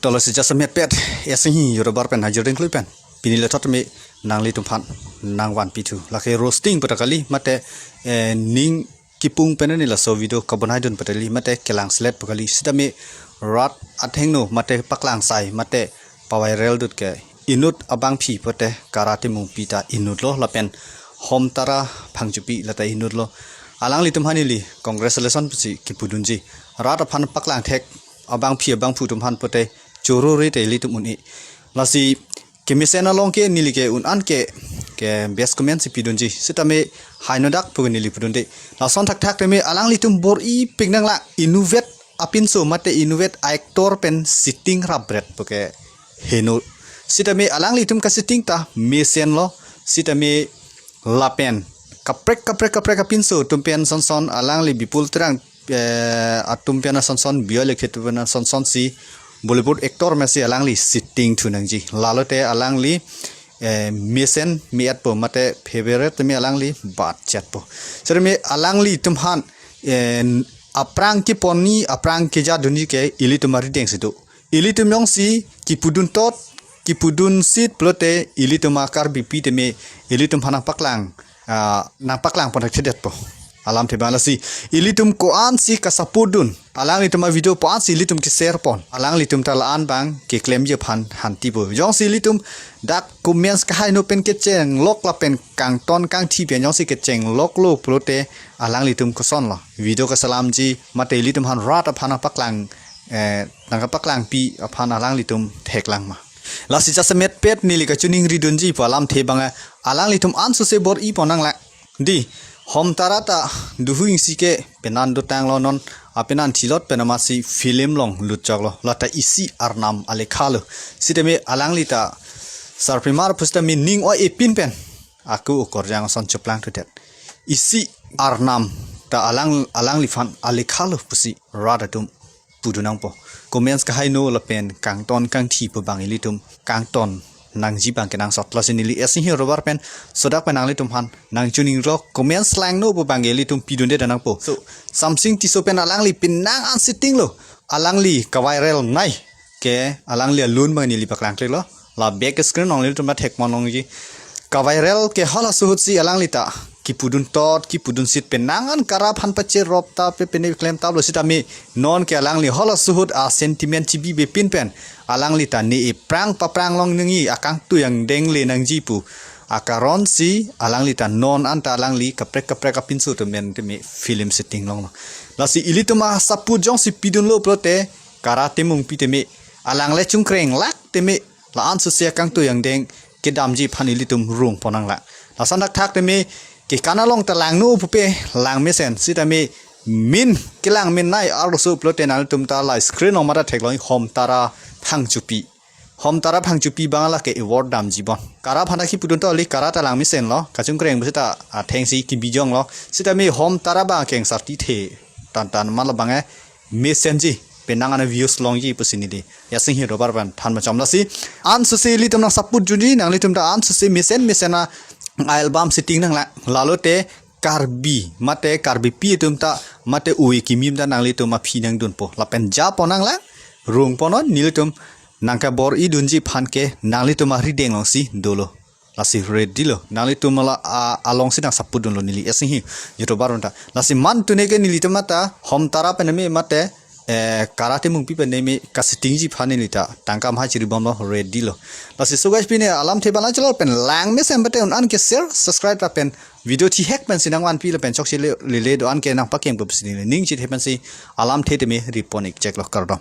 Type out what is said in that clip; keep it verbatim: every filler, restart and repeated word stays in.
Tolo si jasemet pet, esi hi YouTuber pen hajir ding klui pen. Pini le thot me nanglitum aphan nangvanpi thu. Lake roasting pu ta kali mate, eh, ning kipung pen ni laso video kabonai dun pu ta kali mate kelang selet pu kali. Sitame rat athengno mate paklang sai mate paviral dut ke inut abangpi pute Kara Timungpi ta inut lo lapen Hom Tara Phangchopi lata inut lo. Alanglitum aphan neli congratulation pusi kipudunji. Rat aphan paklang thek abangpi abangphu atum aphan pute choro re te ilitum un-e. Lasi kemesen along ke neli ke un-an ke, ke best comment si pidunji. Sitame haino dak pu neli pudunde. Lason thakthak tame alanglitum bor-ipik nanglang, inutvet apinso mate inutvet actor pen shooting rapbret pu ke heno. Sitame alanglitum ka-shooting ta mesen lo. Sitame lapen kaprek kaprek kaprek apinso atum pen sonson alangli Bipul Terang, eh, atum pen sonson, Bioy Lekhe atum pen sonson si Bollywood actor mesi alangli shooting thu nangji. Lalo te alangli, eh, mesen me-etpo mate favorite me alangli bat chetpo. Sitame alanglitum aphan, eh, aphrang kepon ni aphrang keja dunji ke ilitum arideng si do. Ilitum jongsi kipudun tot, kipudun sit pulote ilitum a-Karbipi tame ilitum aphan nangpaklang, ah, nangpaklang pon thekthedetpo. Alamthe abang lasi ilitum ko-an si ka-support dun, alanglitum a-video ko-an si ilitum ke-share pon, alanglitum ta la-an abang keklemji aphan hantipo. Jongsi ilitum dak comments kahaino pen kechenglok lapen kangton kangthi pen jongsi kechenglok lo pulote alanglitum koson lo video kaselamji mate ilitum aphan rat aphan nangpaklang, eh, nangkapaklangpi aphan alanglitum theklang ma. Lasi jasemet pet neli kachiningri dunji pu alamthe abang, eh, alanglitum ansose bor-i pon nanglang. Dei, Hom Tara ta duhu ing si ke penan dotang lo, non apenan thilot pen amatsi film along lutchok lo. Lata isi arnam alekha lo. Sitame alangli ta sarpimar pusitame ning oi-e pin pen aku ukorjang ason cheplang thudet. Isi arnam ta alang, alangliphan alekha lo pusi rat atum pudun nangpo. Comments kahaino lapen kangton kangthi pu abang ilitum kangton nangji abang kenangsot. Lasi neli esi hi YouTuber pen sodak pen nanglitum aphan nangchiningrilo, comments langno pu abang ilitum pidunde nangpo. So, Samsing Tisso pen alangli penang an shooting lo, alangli ka-viral nai ke alangli alun abang neli paklang klik lo. La back screen along ilitum ta thek pon longji. Ka-viral ke halaso ahut si alangli ta kipudun tot, kipudun sit penang an Kara aphan pacherop ta pe pene klem ta lo sitame non ke alangli halaso ahut a-sentiment chibibe pin pen alangli ta ne aphrang paphrang long nangji, akangtui angdeng le nangji pu akaron si alangli ta non anta alangli kaprek kaprek apinso atum pen tame film shooting longlo. Lasi ilitum a-support jongsi pidunlo pulote Kara Timungpi tame alang le chungkreng lak tame la ansose akangtui angdeng kedamji aphan ilitum rung pon nanglang. Lason thakthak tame kekan along ta langno pupe lang mesen sitame min kelang min nai arloso pulote nangtum ta la screen along mata theklong Hom Tara Phangchopi. Hom Tara Phangchopi abang lake award damji bon. Kara aphan ta kipudun to li Kara ta lang mesen lo. Kachungkreng pusi ta atheng si kibijong lo. Sitame Hom Tara abang kengsar tithe tan tan man labang, eh, mesenji penang an a-views longji pusi neli esi hi YouTuber pen than machom. Lasi ansose ilitum nang-support dunji, nanglitum ta ansose mesen mesen a-album shooting nanglang. Lalo te Karbi mate Karbipi atum ta mate ove kimi atum ta nanglitum aphi nangdunpo. Lapen ja pon nanglang, rung pon non, nelitum nangkabor-i dunji aphan ke nanglitum arideng along si dolo. Lasi ready lo. Nanglitum la a, along si nang-support dunlo neli esi hi YouTuber anta. Lasi man tune ke nelitum mata Hom Tara pen tame mate, eh, Kara Timungpi pen tame ka-shooting ji aphan neli ta tangka amahai chiri bomlo, ready lo. Lasi so guys, pini alamthe abang la chalo pen lang mesen pute un-an ke share, subscribe lapen video thihek pensi nangvanpi lapen chokche le, lele do-an ke nangpakeng pusi neli ning chithek pensi alamthe tame ri pon ik chek lo, kardom.